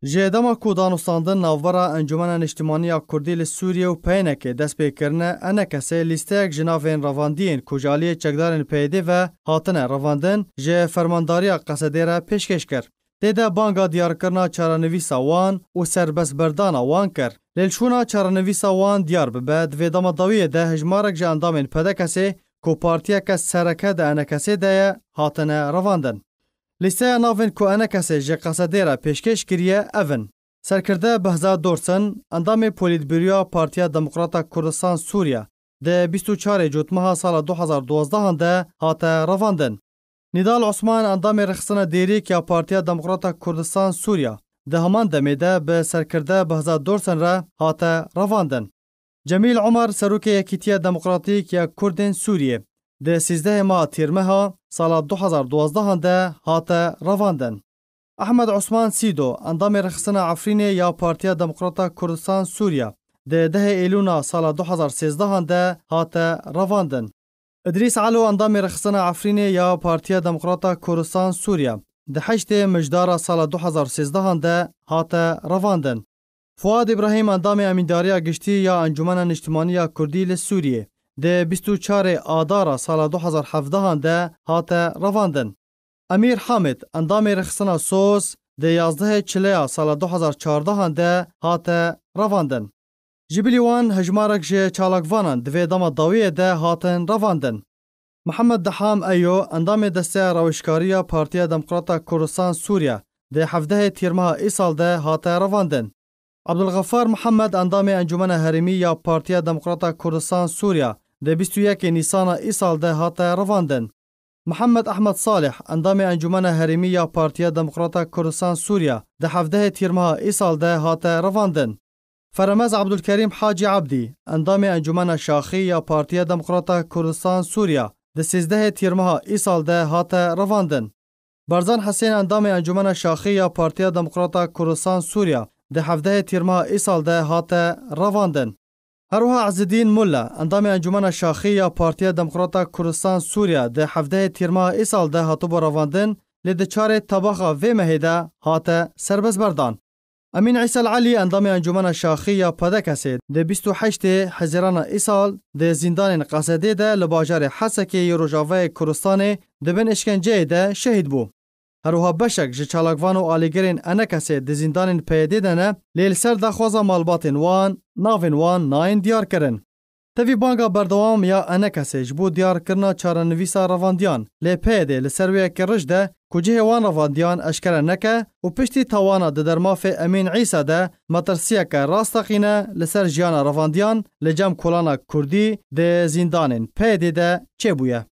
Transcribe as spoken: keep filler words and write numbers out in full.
Ji dema ku danûstandin navbera Encûmena Niştimanî ya Kurdî li Sûriyê û P N K'ê dest pê kirine, E N K'ê lîsteyek ji navên revandiyên ku ji aliyê çekdarên P Y D'ê ve hatine revandin, ji Fermandariya Qesedê re pêşkêş kir. Tê de banga diyarkirina çarenivîsa wan û serbestberdana wan kir. Lê li şûna çarenivîsa wan diyar bibe, di vê dema dawiyê de hejmarek ji endamên P D K'ê ku partiyeke sereke di E N K'ê de ye, hatine revandin. Lîsteya navên ku E N K'ê ji Qesedê re pêşkêş kiriye ev in: Serkirde Behzat Dorsen, endamê Polîtbîroya Partiya Demokrata Kurdistan Sûriye, di bîst û çarê Cotmeha sala du hazar duwazdeh de hate revandin. Nîdal Osman, endamê Rêxistina Dêrîk ya Partiya Demokrata Kurdistan Sûriye, di heman demê de bi serkirde Behzat Dorsen re hate revandin. Cemîl Omer, serokê Yekîtiya Demokratîk ya Kurdên Sûriyê, di sîzdehê meha Tîrmeha sala du hazar duwazdeh de hate revandin. Ehmed Osman Sîdo, endamê Rêxistina Efrînê ya Partiya Demokrata Kurdistan Sûriye, di dehê Êlûna sala du hazar sêzdeh de hate revandin. Idrîs Elo, endamê Rêxistina Efrînê ya Partiya Demokrata Kurdistan Sûriye, di heştê Mijdara sala du hazar sêzdeh de hate revandin. Fuad Îbrahîm, endamê Emîndariya Giştî ya Encûmena Niştimanî ya Kurdî li Sûriyê, di bîst û çarê Adara sala du hazar hevdeh de hate revandin. Emîr Hamid, endamê Rêxistina Soz, di yazdehê Çileya sala du hazar çardeh de hate revandin. Ji bilî wan hejmarek ji çalakvanan di vê dema dawiyê de hatin revandin. Mihemed Deham Eyo, endamê Desteya Rawêjkarî ya Partiya Demokrata Kurdistan Sûriye, di hevdehê Tîrmeha îsal de hate revandin. Abdulxefar Mihemed, endamê Encûmena Herêmî ya Partiya Demokrata Kurdistan Sûriye, di bîst û yekê Nîsana îsal de hate revandin. Mihemed Ehmed Salih, endamê Encûmena Herêmî ya Partiya Demokrata Kurdistan Sûriye, di hevdehê Tîrmeha îsal de hate revandin. Feremez Abdulkerîm Hacî Abdî, endamê Encûmena Şaxî ya Partiya Demokrata Kurdistan Sûriye, di sêzdehê Tîrmeha îsal de hate revandin. Barzan Hesên, endamê Encûmena Şaxî ya Partiya Demokrata Kurdistan Sûriye, di hevdehê Tîrmeha îsal de hate revandin. Her wiha Izidîn Mulla, endamê Encûmena Şaxî ya Partiya Demokrata Kurdistan Sûriye, di hevdehê Tîrmeha îsal de hatibû revandin, lê di çarê Tebaxa vê mehê de hate serbestberdan. Emîn Îsal Elî, endamê Encûmena Şaxî ya P D K'ê, di bîst û heştê Hezîrana îsal di zîndanên Qesedê de li bajarê Hesekê yê Rojavayê Kurdistanê di bin îşkenceyê de şehîd bû. Her wiha beşek ji çalakvan û alîgirên E N K'ê di zîndanên P Y D'ê de ne, lê li ser daxwaza malbatên wan, navên wan nayên diyarkirin. Tevî banga berdewam ya E N K'ê ji bo diyarkirina çarenivîsa revandiyan, lê P Y D li ser wê yekê rij de ku cihê wan revandiyan eşkere neke û piştî tawana di dermafê Emîn Îsa de metirsiyeke rasteqîne li ser jiyana revandiyan li cem kolana Kurdî di zîndanên P Y D'ê de çêbûye.